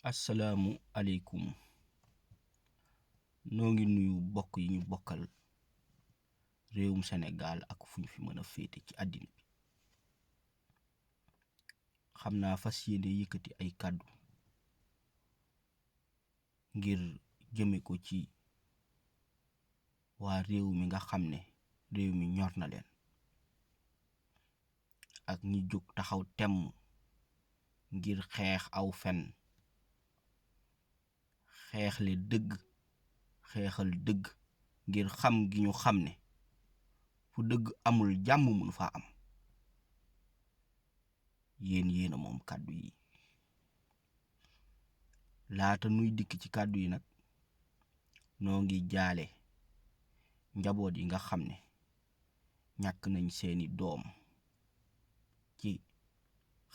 Assalaamu aleykum noo ngi nuyu bokk yi ñu bokkal réewum Sénégal ak fu ñu fi mën a féete ci àddina bi xam naa fas yéene yëkkati ay kàddu ngir jëme ko ci waa réew mi nga xam ne réew mi ñor na leen ak ñi jóg taxaw temm ngir xeex aw fen xeexle dëgg xeexal dëgg ngir xam gi ñu xam ne fu dëgg amul jàmm mënu faa am yéen a moom kàddu yi laata nuy dikk ci kàddu yi nag noo ngi jaale njaboot yi nga xam ne ñàkk nañ seeni doom ci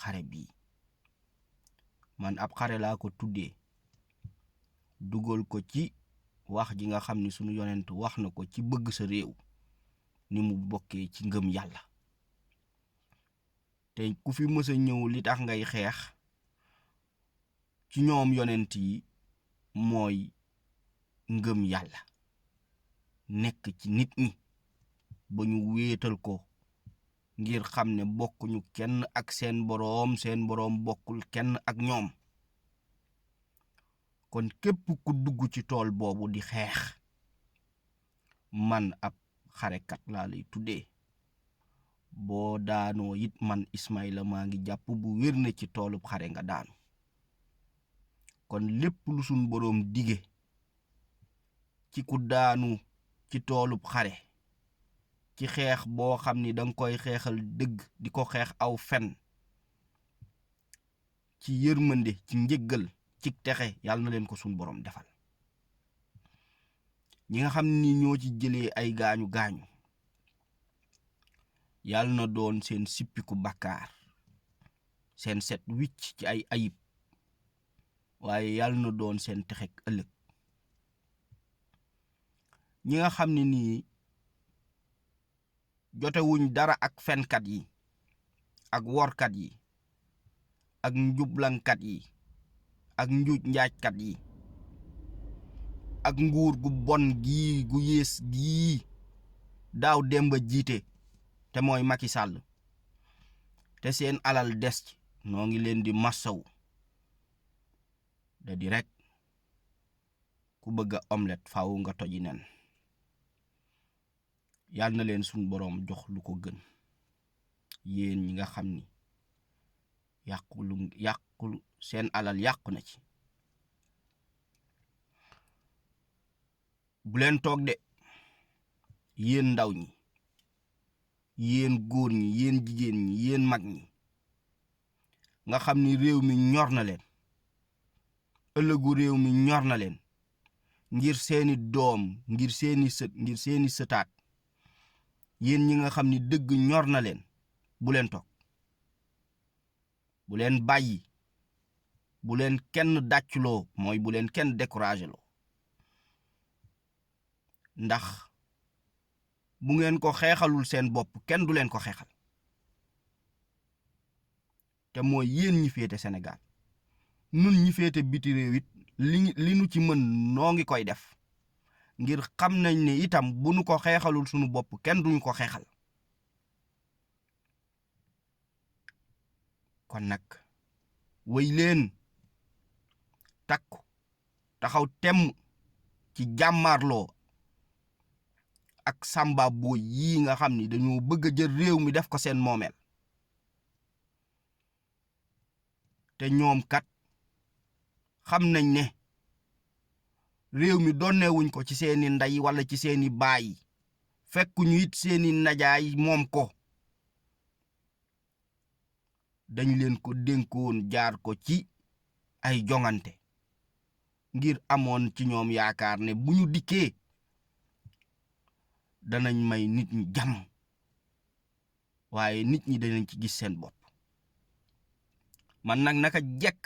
xare bii man ab xare laa ko tuddee dugal ko ci wax ji nga xam ni sunu yonent wax na ko ci bëgg sa réew ni mu bokkee ci ngëm yàlla te ku fi mës a ñëw li tax ngay xeex ci ñoom yonent yi mooy ngëm yàlla nekk ci nit ñi ba ñu wéetal ko ngir xam ne bokkuñu kenn ak seen boroom bokkul kenn ak ñoom kon képp ku dugg ci tool boobu di xeex man ab xarekat laa lay tuddee boo daanoo it man Ismaïla maa ngi jàpp bu wér ne ci toolub xare nga daanu kon lépp lu suñ boroom dige ci ku daanu ci toolub xare ci xeex boo xam ni danga koy xeexal dëgg di ko xeex aw fen ci yërmande ci njëggal ci texe yàlla na leen ko suñ boroom defal ñi nga xam ni ñoo ci jëlee ay gaañu yàlla na doon seen sippiku bàkkaar seen set wicc ci ay ayib waaye yàlla na doon seen texek ëllëg ñi nga xam ne nii jotewuñ dara ak fenkat yi ak workat yi ak njublankat yi ak njuuj njaajkat yi ak nguur gu bon gii gu yées gii daaw demba jiite te mooy Macky Sall te seen alal des ci noo ngi leen di massaw da di rek ku bëgg a omelette faaw nga toji nen yàlla na leen suñ boroom jox lu ko gën yéen ñi nga xam ni yàqulu seen alal yàqu na ci bu leen toog de yéen ndaw ñi yéen góor ñi yéen jigéen ñi yéen mag ñi nga xam ni réew mi ñor na leen ëllëgu réew mi ñor na leen ngir seeni doom ngir seeni sët ngir seeni sëtaat yéen ñi nga xam ni dëgg ñor na leen bu leen toog bu leen bàyyi bu leen kenn dàcculoo mooy bu leen kenn découragé loo ndax bu ngeen ko xeexalul seen bopp kenn du leen ko xeexal te mooy yéen ñi féete Sénégal nun ñi féete biti réew it li nu ci mën noo ngi koy def ngir xam nañ ne itam bu nu ko xeexalul sunu bopp kenn duñu ko xeexal kon nag wéy leen takku taxaw temm ci jàmmaarloo ak samba boo yii nga xam ni dañoo bëgg a jël réew mi def ko seen moomeel te ñoom kat xam nañ ne réew mi donnewuñ ko ci seeni ndey walla ci seeni baay fekkuñu it seeni najaay moom ko dañ leen ko dénkoon jaar ko ci ay joŋante ngir amoon ci ñoom yaakaar ne bu ñu dikkee danañ may nit ñi jàmm waaye nit ñi danañ ci gis seen bopp man nag naka jekk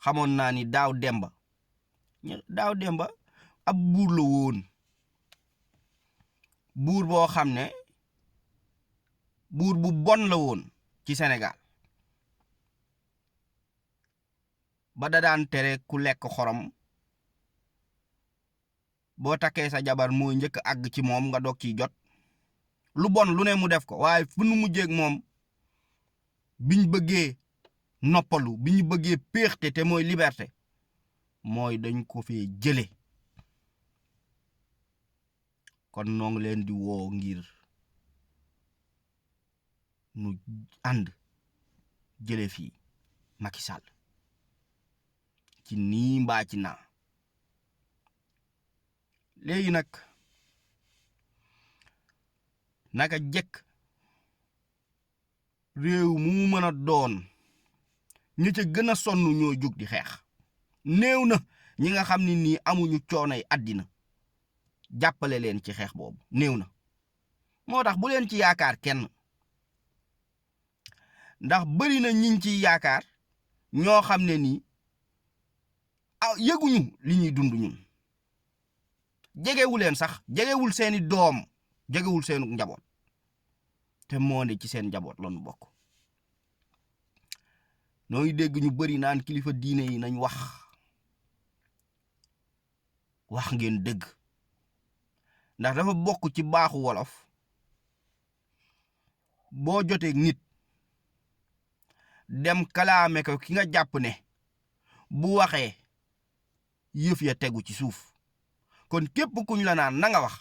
xamoon naa ni daaw demba ab buur la woon buur boo xam ne buur bu bon la woon ci Sénégal ba da daan tere ku lekk xorom boo takkee sa jabar mooy njëkk àgg ci moom nga doog ciy jot lu bon lu ne mu def ko waaye fu nu mujjeeg moom biñ bëggee noppalu bi ñu bëggee péexte te mooy liberté mooy dañ ko fee jële kon noo ngi leen di woo ngir nu ànd jële fii Macky Sall ci nii mbaa ci naa léegi nag naka jekk réew mu mën a doon ñu ca gën a sonn ñoo jug di xeex néew na ñi nga xam ne nii amuñu coonay àddina jàppale leen ci xeex boobu néew na moo tax bu leen ci yaakaar kenn ndax bari na ñiñ ci yaakaar ñoo xam ne nii yëguñu li ñuy dund ñun jegewu leen sax jegewul seeni doom jegewul seenu njaboot te moo ne ci seen njaboot la nu bokk noo ngi dégg ñu bari naan kilifa diine yi nañ wax ngeen dëgg ndax dafa bokk ci baaxu wolof boo jotee nit dem kalaame ko ki nga jàpp ne bu waxee yëf ya tegu ci suuf kon képp kuñ la naan na nga wax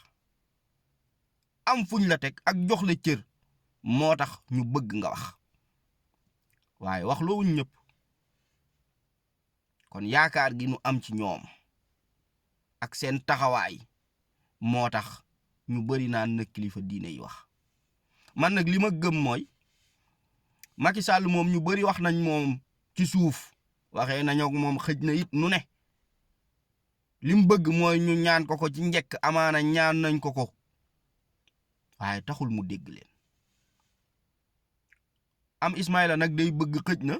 am fuñ la teg ak jox la cër moo tax ñu bëgg nga wax waaye wax loowuñ ñëpp kon yaakaar gi nu am ci ñoom ak seen taxawaay moo tax ñu bari naan na kilifa diine yi wax man nag li ma gëm mooy Macky Sall moom ñu bari wax nañ moom ci suuf waxee nañoo moom xëj na it nu ne lim bëgg mooy ñu ñaan ko ci njëkk amaana ñaan nañ ko waaye taxul mu dégg leen am Ismaïla nag day bëgg xëj na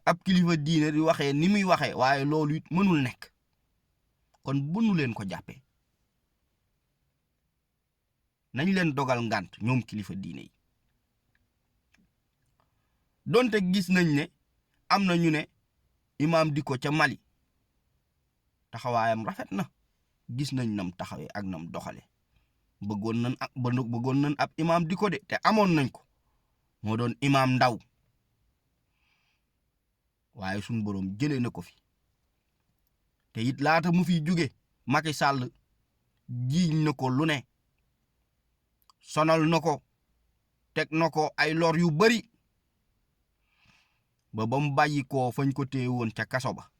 ab kilifa diine di waxee ni muy waxee waaye loolu it mënul nekk kon bu nu leen ko jàppee nañ leen dogal ngant ñoom kilifa diine yi donte gis nañ ne am na ñu ne imaam Dicko ca Mali taxawaayam rafet na gis nañ nam taxawee ak nam doxale bëggoon nañ ab imaam Dicko de te amoon nañ ko moo doon imaam ndaw waaye suñ boroom jëlee na ko fi te it laata mu fi jóge Macky Sall jiiñ na ko lu ne sonal na ko teg na ko ay lor yu bari ba mu bàyyi ko fañ ko téye woon ca kaso ba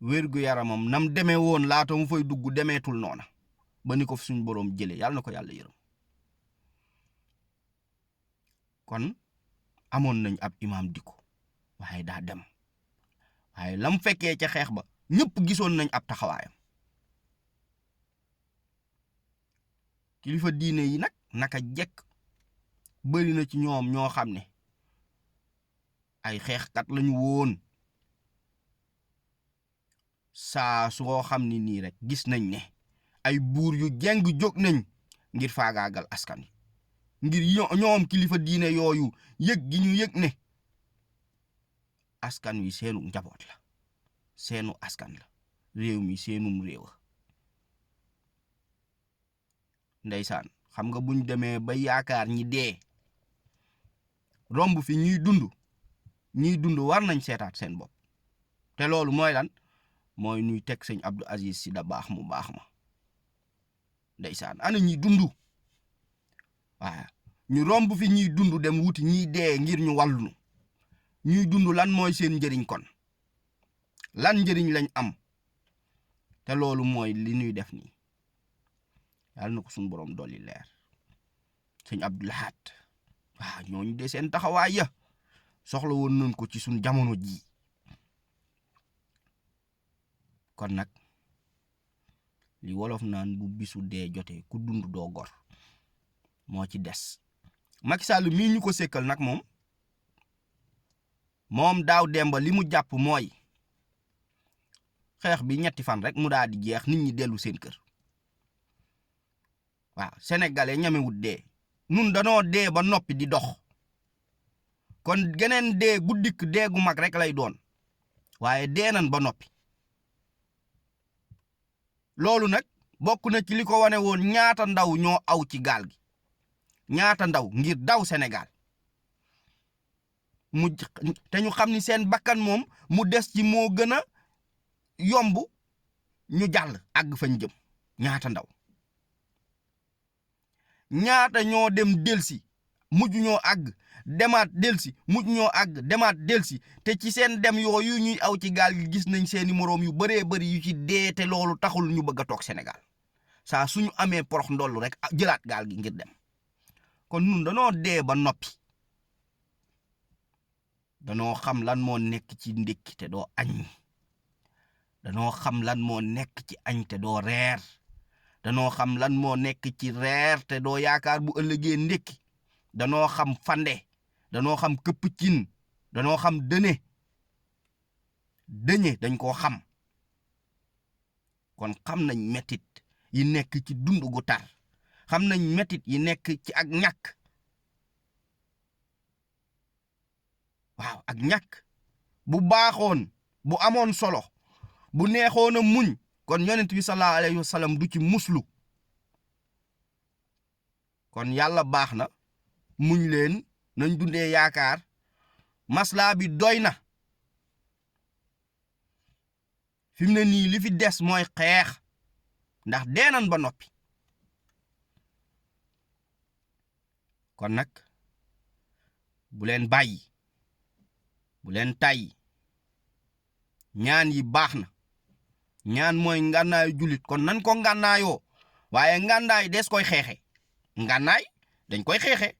wérgu yaramam nam demee woon laata mu fay dugg demeetul noona ba ni ko fi suñ boroom jëlee yàlla na ko yàlla yërëm kon amoon nañ ab imaam Dicko waaye daa dem waaye lam fekkee ca xeex ba ñëpp gisoon nañ ab taxawaayam kilifa diine yi nag naka jekk bari na ci ñoom ñoo xam ne ay xeexkat lañu woon saa soo xam ni nii rek gis nañ ne ay buur yu jeng jóg nañ ngir faagaagal askan wi ngir ñoom kilifa diine yooyu yëg gi ñu yëg ne askan wi seenu njaboot la seenu askan la réew mi seenum réew ndeysaan xam nga buñ demee ba yaakaar ñi dee romb fi ñuy dund war nañ seetaat seen bopp te loolu mooy lan mooy ñuy teg sëñ Abdou Aziz Sy Dabakh mu baax ma ndeysaan ana ñi dund waaw ñu romb fi ñuy dund dem wuti ñiy dee ngir ñu wàllu ñuy dund lan mooy seen njëriñ kon lan njëriñ lañ am te loolu mooy li ñuy def nii yàlla na ko suñu borom dolli leer sëñ Abdou Lahad waaw ñooñu de seen taxawaay ya soxla woon nañ ko ci suñ jamono ji kon nag li wolof naan bu bisu dee jotee ku dund doo gor moo ci des Macky Sall mii ñu ko sekkal nag moom daaw demba li mu jàpp mooy xeex bi ñetti fan rek mu daal di jeex nit ñi dellu seen kër waaw sénégalais ñamewut dee nun danoo dee ba noppi di dox kon geneen dee gu dikk dee gu mag rek lay doon waaye dee nañ ba noppi. loolu nag bokk na ci li ko wane woon ñaata ndaw ñoo aw ci gaal gi, ñaata ndaw ngir daw Sénégal te ñu xam ni seen bakkan moom mu des ci moo gën a yomb ñu jàll àgg fañ jëm. ñaata ndaw, ñaata ñoo dem delsi mujj ñoo àgg, demaat delsi mujj ñoo àgg, demaat delsi te ci seen dem yooyu ñuy aw ci gaal gi gis nañ seeni moroom yu bëree bëri yu ci dee te loolu taxul ñu bëgg a toog Sénégal saa suñu amee porox ndollu rek jëlaat gaal gi ngir dem. kon nun danoo dee ba noppi, danoo xam lan moo nekk ci ndékki te doo añ, danoo xam lan moo nekk ci añ te doo reer, danoo xam lan moo nekk ci reer te doo yaakaar bu ëllëgee ndékki, danoo xam fande, danoo xam këpp cin, danoo xam dëñe dañ koo xam. kon xam nañ metit yi nekk ci dund gu tar, xam nañ metit yi nekk ci ak ñàkk. waaw ak ñàkk bu baaxoon, bu amoon solo, bu neexoon a muñ kon yonent bi sallallahu alayhi wa sallam du ci muslu. kon yàlla baax na, muñ leen, nañ dundee yaakaar, maslaa bi doy na. fi mu ne nii li fi des mooy xeex, ndax dee nañ ba noppi. kon nag bu leen bàyyi, bu leen tàyyi, ñaan yi baax na, ñaan mooy ngànnaayu jullit, kon nan ko ngànnaayoo, waaye ngànnaay des koy xeexe, ngànnaay dañ koy xeexe.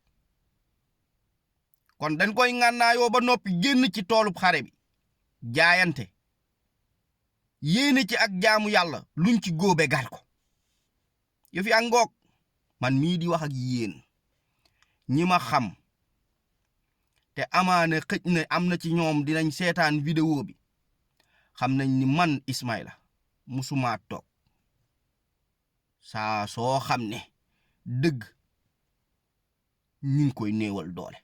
kon dañ koy ngànnaayoo ba noppi génn ci toolub xare bi, jaayante, yéene ci ak jaamu yàlla, luñ ci góobe gar ko. yëf yaa ngoog. man mii di wax ak yéen ñi ma xam te amaane xëj na am na ci ñoom dinañ seetaan vidéo bi, xam nañ ni man Ismaïla musuma toog saa soo xam ne dëgg ñu ngi koy néewal doole.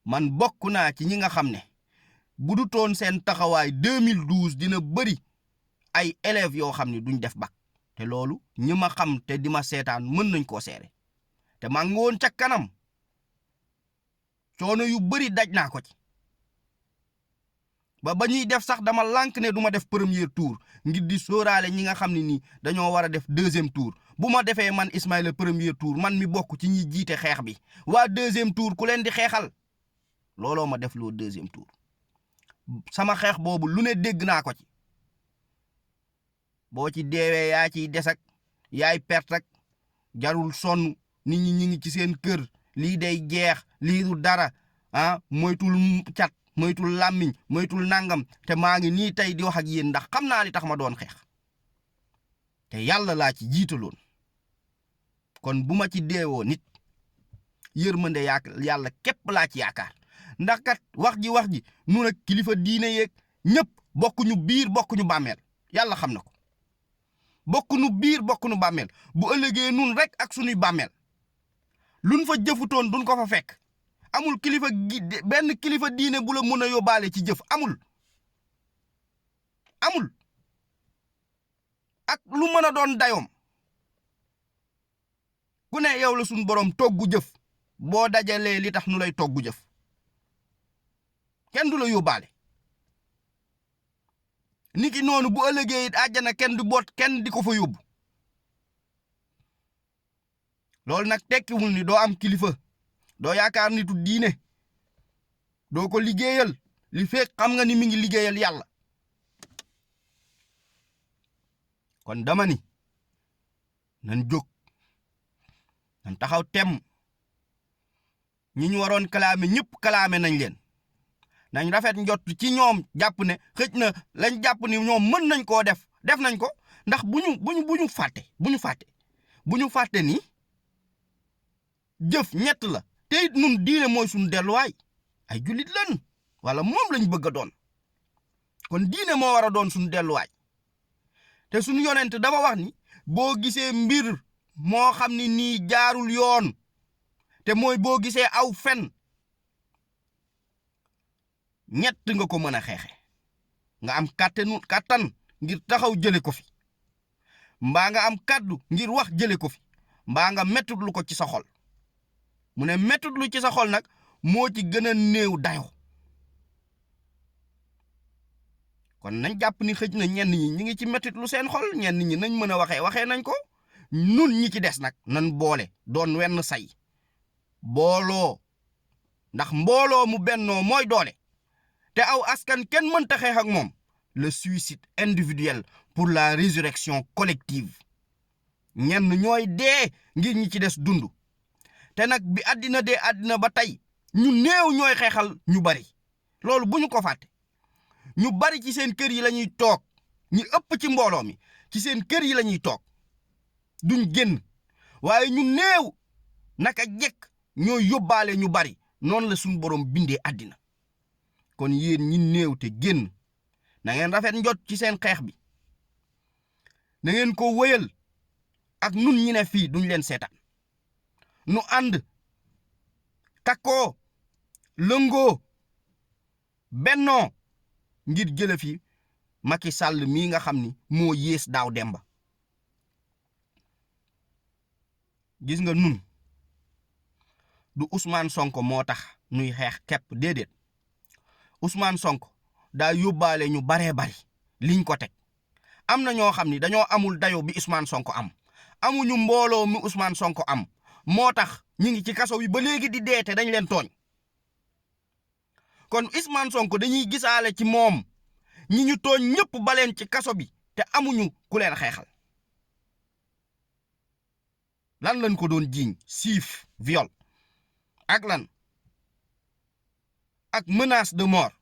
man bokk naa ci ñi nga xam ne bu du toon seen taxawaay 2012 dina bëri ay élèves yoo xam ne duñ def bac, te loolu ñi ma xam te di ma seetaan mën nañ koo seere. te maa ngi woon ca kanam, coono yu bëri daj naa ko ci ba ñuy def sax dama lànk ne du ma def premier tour ngir di sóoraale ñi nga xam ne nii dañoo war a def deuxième tour. bu ma defee man Ismaïla premier tour, man mi bokk ci ñi jiite xeex bi, waa deuxième tour ku leen di xeexal, looloo ma def loo deuxième tour. sama xeex boobu lu ne dégg naa ko ci. boo ci deewee yaa ciy des ak yaay perte ak jarul sonn, nit ñi ñi ngi ci seen kër, lii day jeex, lii du dara, moytul cat, moytul làmmiñ, moytul nangam. te maa ngi nii tey di wax ak yéen ndax xam naa li tax ma doon xeex, te yàlla laa ci jiitaloon. kon bu ma ci deewoo nit, yërmande yàlla képp laa ci yaakaar. ndax kat wax ji nu nag kilifa diine yeeg ñëpp bokkuñu biir, bokkuñu bàmmeel, yàlla xam na ko. bokkuñu biir, bokkuñu bàmmeel. bu ëllëgee nun rek ak suñuy bàmmeel, luñ fa jëfutoon duñ ko fa fekk. amul kilifa benn kilifa diine bu la mën a yóbbaale ci jëf, amul. ak lu mën a doon dayoom, ku ne yow la suñu borom toggu jëf, boo dajalee li tax nu lay toggu jëf, kenn du la yóbbaale. niki noonu bu ëllëgee it àjjana kenn du boot kenn di ko fa yóbbu. loolu nag tekkiwul ni doo am kilifa, doo yaakaar nitu diine, doo ko liggéeyal li fekk xam nga ni mi ngi liggéeyal yàlla. kon dama ni nan jóg, nan taxaw tem. ñi ñu waroon kalaame ñëpp kalaame nañ leen, nañ rafet njot ci ñoom, jàpp ne xëj na lañ jàpp ni ñoom mën nañ koo def nañ ko. ndax bu ñu fàtte ni jëf ñett la, te it nun diine mooy suñu delluwaay, ay jullit lan wala moom lañ bëgg a doon. kon diine moo war a doon suñu delluwaay. te suñu yonent dafa wax ni boo gisee mbir moo xam ni nii jaarul yoon, te mooy boo gisee aw fen, ñett nga ko mën a xeexe nga am kàttan ngir taxaw jële ko fi mbaa nga am kàddu ngir wax jële ko fi mbaa nga mettutlu ko ci sa xol mu ne mettutlu ci sa xol nag moo ci gën a néew dayo kon nañ jàpp ni xëj na ñenn ñi ñi ngi ci mettutlu seen xol ñenn ñi nañ mën a waxee nañ ko nun ñi ci des nag nan boole doon wenn say booloo ndax mbooloo mu bennoo mooy doole te aw askan kenn mënta xeex ak moom le suicide individuel pour la résurrection collective ñenn ñooy dee ngir ñi ci des dund te nag bi àddina dee àddina ba tey ñu néew ñooy xeexal ñu bari loolu bu ñu ko fàtte ñu bari ci seen kër yi la ñuy toog ñi ëpp ci mbooloo mi ci seen kër yi la ñuy toog duñ génn waaye ñu néew naka jekk ñooy yóbbaale ñu bari noonu la suñu borom bindee àddina kon yéen ñi néew te génn na ngeen rafet njot ci seen xeex bi na ngeen ko wëyal ak nun ñi ne fii duñ leen seetaan nu ànd takkoo lëngoo bennoo ngir jële fi Macky Sall mii nga xam ni moo yées daaw demba gis nga nun du Ousmane Sonko moo tax nuy xeex képp déedéet Ousmane Sonko daa yóbbaale ñu baree bari liñ ko teg am na ñoo xam ni dañoo amul dayo bi Ousmane Sonko am amuñu mbooloo mi Ousmane Sonko am moo tax ñu ngi ci kaso bi ba léegi di dee te dañ leen tooñ kon Ousmane Sonko dañuy gisaale ci moom ñi ñu tooñ ñëpp baleen ci kaso bi te amuñu ku leen xeexal lan lañ ko doon jiiñ siif viol ak lan ak menace de mort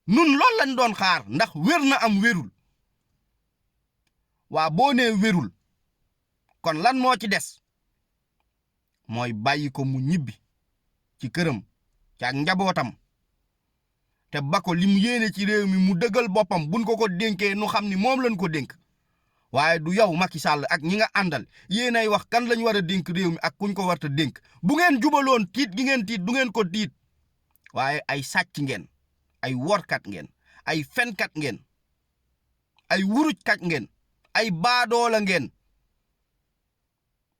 nun loolu lañ doon xaar ndax wér na am wérul waa boo nee wérul kon lan moo ci des mooy bàyyi ko mu ñibbi ci këram ci ak njabootam te ba ko li mu yéene ci réew mi mu dëggal boppam buñ ko dénkee nu xam ni moom lañ ko dénk waaye du yow Macky Sall ak ñi nga àndal yéenay wax kan lañ war a dénk réew mi ak kuñ ko warta dénk bu ngeen jubaloon tiit gi ngeen tiit du ngeen ko tiit waaye ay sàcc ngeen ay workat ngeen ay fenkat ngeen ay wurujkat ngeen ay baadoola ngeen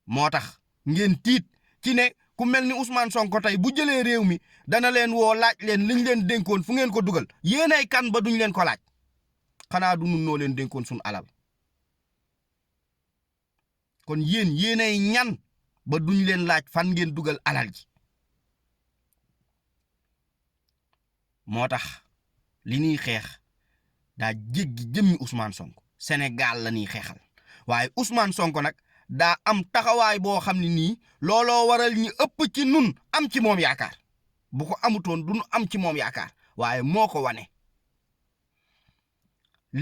moo tax ngeen tiit ci ne ku mel ni Ousmane Sonko tey bu jëlee réew mi dana leen woo laaj leen liñ leen dénkoon fu ngeen ko dugal yéenay kan ba duñ leen ko laaj xanaa du nun noo leen dénkoon suñu alal kon yéenay ñan ba duñ leen laaj fan ngeen dugal alal ji moo tax li ñuy xeex daa jéggi jëmmi Ousmane Sonko Sénégal la ñuy xeexal waaye Ousmane Sonko nag daa am taxawaay boo xam ne nii looloo waral ñi ëpp ci nun am ci moom yaakaar bu ko amutoon duñu am ci moom yaakaar waaye moo ko wane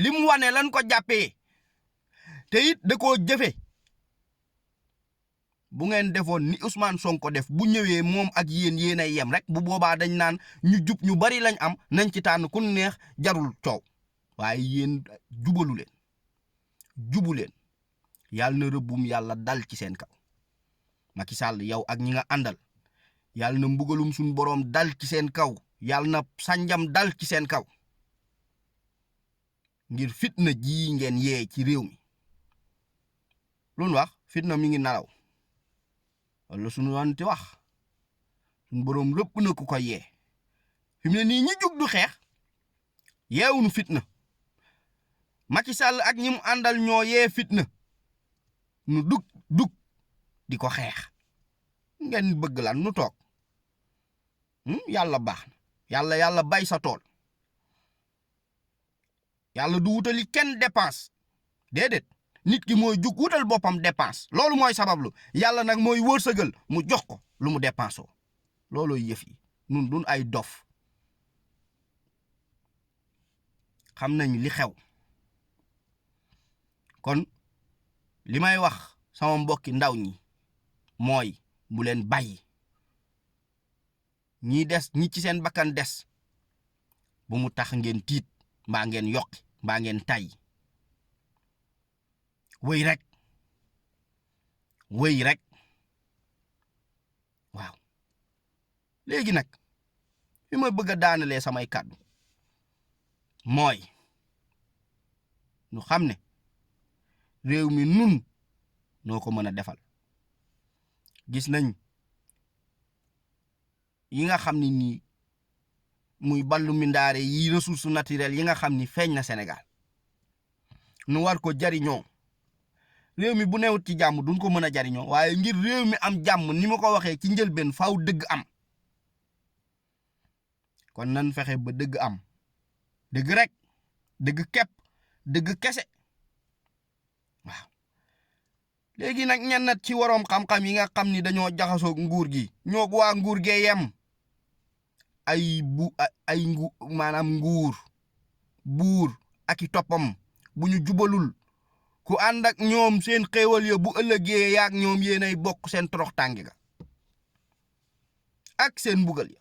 lim wane lan ko jàppee te it da koo jëfe bu ngeen defoon ni Ousmane Sonko def bu ñëwee moom ak yéen ay yem rek bu boobaa dañ naan ñu jub ñu bari lañ am nañ ci tànn ku neex jarul coow waaye yéen jubu leen yàlla na rëbbum yàlla dal ci seen kaw Macky Sall yow ak ñi nga àndal yàlla na mbugalum suñu boroom dal ci seen kaw yàlla na sànjam dal ci seen kaw ngir fitna ji ngeen yee ci réew mi lu wax fitna mi ngi nalaw wala suñu wanti wax suñu boroom lépp na ku koy yee fi mu ne nii ñi jug du xeex yeewuñu fitna Macky Sall ak ñi mu àndal ñoo yee fitna nu dug di ko xeex ngeen bëgg lan nu toog yàlla baax na yàlla bay sa tool yàlla du wutali kenn dépense déedéet nit ki mooy jug wutal boppam dépense loolu mooy sabablu yàlla nag mooy wërsëgal mu jox ko lu mu dépensoo loolooy yëf yi nun dun ay dof xam nañ li xew kon li may wax sama mbokki ndaw ñi mooy bu leen bàyyi ñi ci seen bakkan des bu mu tax ngeen tiit mbaa ngeen yokki mbaa ngeen tay wëy rek waaw léegi nag fi ma bëgg a daanalee samay kàddu mooy ñu xam ne réew mi nun noo ko mën a defal gis nañ yi nga xam ni nii muy ballu mindaare yi ressources naturelles yi nga xam ni feeñ na Sénégal nu war ko jariñoo réew mi bu newut ci jàmm duñ ko mën a jariñoo waaye ngir réew mi am jàmm ni ma ko waxee ci njëlbeen faaw dëgg am kon nan fexe ba dëgg am dëgg rek dëgg kepp dëgg kese waaw léegi nag ñennat ci waroom xam-xam yi nga xam ni dañoo jaxasoog nguur gi ñoo waa nguur gee yem maanaam nguur buur ak i toppam bu ñu jubalul ku ànd ak ñoom seen xéewal ya bu ëllëgee yaak ñoom yéenay bokk seen torox tànge ga ak seen mbugal ya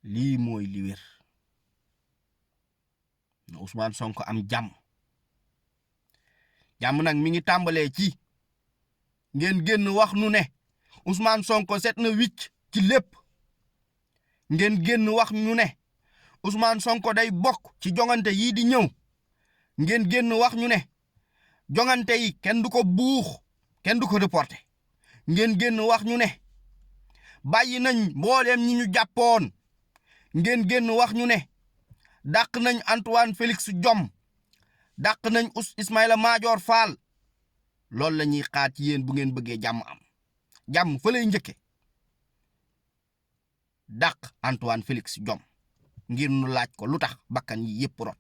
lii mooy li wér na Ousmane Sonko am jàmm jàmm nag mi ngi tàmbalee ci ngeen génn wax nu ne Ousmane Sonko set na wicc ci lépp ngeen génn wax ñu ne Ousmane Sonko day bokk ci jongante yii di ñëw ngeen génn wax ñu ne jongante yi kenn du ko buux kenn du ko reporté ngeen génn wax ñu ne bàyyi nañ mbooleem ñi ñu jàppoon ngeen génn wax ñu ne dàq nañ Antoine Félix Diome dàq nañ Ismaïla Madior Fall loolu la ñuy xaar ci yéen bu ngeen bëggee jàmm am jàmm fa lay njëkke dàq Antoine Félix Diome ngir nu laaj ko lu tax bakkan yi yëpp rot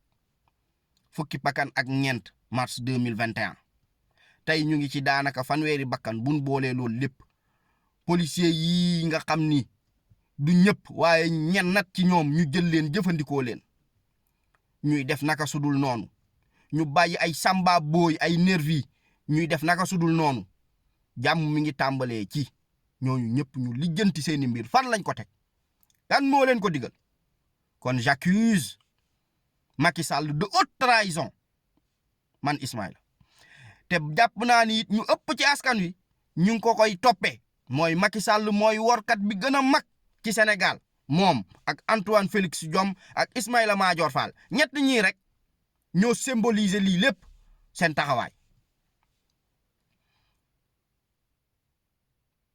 fukki bakkan ak ñeent mars 2021 tey ñu ngi ci daanaka fanweeri bakkan buñ boolee loolu lépp policier yi nga xam ni du ñëpp waaye ñennat ci ñoom ñu jël leen jëfandikoo leen ñuy def naka sudul noonu ñu bàyyi ay samba booy ay nervi ñuy def naka sudul noonu jàmm mi ngi tàmbalee ci ñooñu ñëpp ñu lijjanti seeni mbir fan lañ ko teg kan moo leen ko digal kon j'accuse Macky Sall de haute trahison man Ismaïla te jàpp naa ni it ñu ëpp ci askan wi ñu ngi ko koy toppee mooy Macky Sall mooy workat bi gën a mag ci Sénégal moom ak Antoine Félix Diome ak Ismaïla Madior Fall ñett ñii rek ñoo symboliser lii lépp seen taxawaay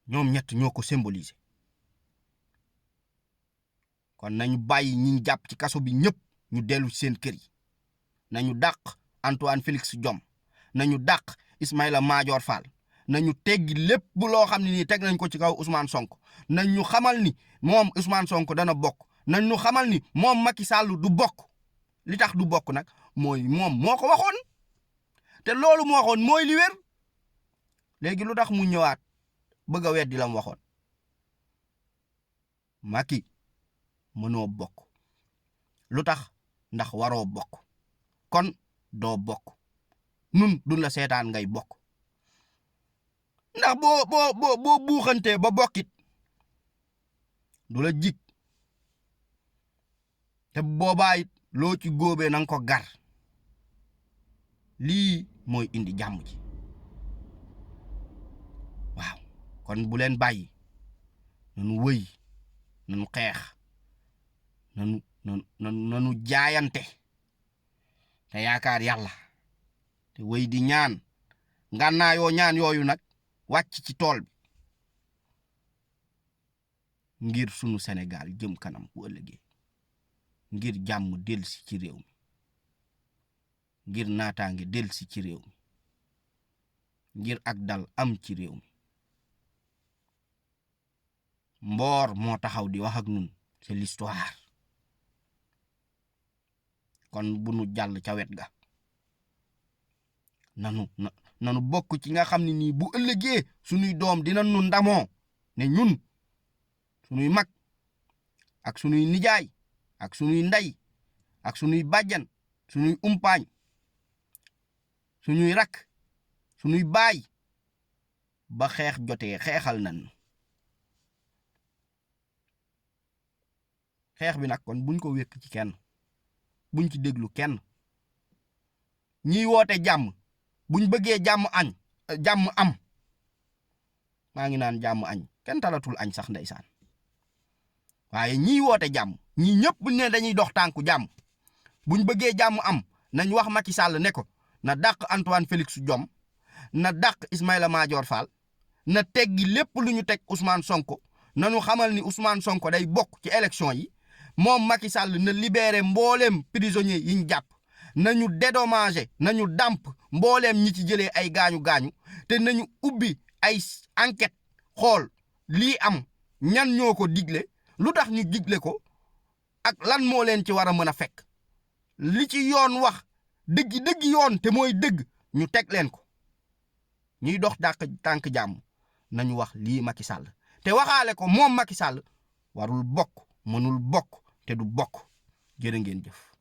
ñoom ñett ñoo ko symboliser kon nañu bàyyi ñi jàpp ci kaso bi ñëpp ñu dellu ci seen kër yi nañu dàq Antoine Félix Diome nañu dàq Ismaïla Madior Fall nañu teggi lépp loo xam ne nii teg nañ ko ci kaw Ousmane Sonko nañ ñu xamal ni moom Ousmane Sonko dana bokk nañ ñu xamal ni moom Macky Sall du bokk li tax du bokk nag mooy moom moo ko waxoon te loolu mu waxoon mooy li wér léegi lu tax mu ñëwaat bëgg a weddi la mu waxoon Macky mënoo bokk lu tax ndax waroo bokk kon doo bokk nun duñ la seetaan ngay bokk ndax boo buuxantee ba bokkit du la jig te boobaa it loo ci góobee nanga ko gar lii mooy indi jàmm ji waaw kon bu leen bàyyi nanu wëy nanu xeex nanu jaayante te yaakaar yàlla te wëy di ñaan ngànnaayoo ñaan yooyu nag wàcc ci tool bi ngir sunu Sénégal jëm kanam bu ëllëgee ngir jàmm delsi ci réew mi ngir naataange delsi ci réew mi ngir ak dal am ci réew mi mboor moo taxaw di wax ak nun c'est l'histoire kon bu nu jàll ca wet ga nanu bokk ci nga xam ne nii bu ëllëgee sunuy doom dina nu ndamoo ne ñun sunuy mag ak sunuy nijaay ak sunuy ndey ak sunuy bàjjan sunuy umpaañ sunuy rakk sunuy baay ba xeex jotee xeexal nan xeex bi nag kon buñ ko wékk ci kenn buñ ci déglu kenn ñiy woote jàmm buñ bëggee jàmm am maa ngi naan jàmm añ kenn talatul añ sax ndeysaan waaye ñii woote jàmm ñii ñëpp buñ ne dañuy dox tànku jàmm buñ bëggee jàmm am nañ wax Macky Sall ne ko na dàq Antoine Félix Diome na dàq Ismaïla Madior Fall na teggi lépp lu ñu teg Ousmane Sonko nañu xamal ni Ousmane Sonko day bokk ci élection yi moom Macky Sall na libéré mbooleem prisonnier yi ñu jàpp nañu dédommagé nañu dàmp mbooleem ñi ci jëlee ay gaañu-gaañu te nañu ubbi ay enquête xool lii am ñan ñoo ko digle lu tax ñu digle ko ak lan moo leen ci war a mën a fekk li ci yoon wax dëgg yoon te mooy dëgg ñu teg leen ko ñuy dox tànk jàmm nañu wax lii Macky Sall te waxaale ko moom Macky Sall warul bokk mënul bokk te du bokk jërë ngeen jëf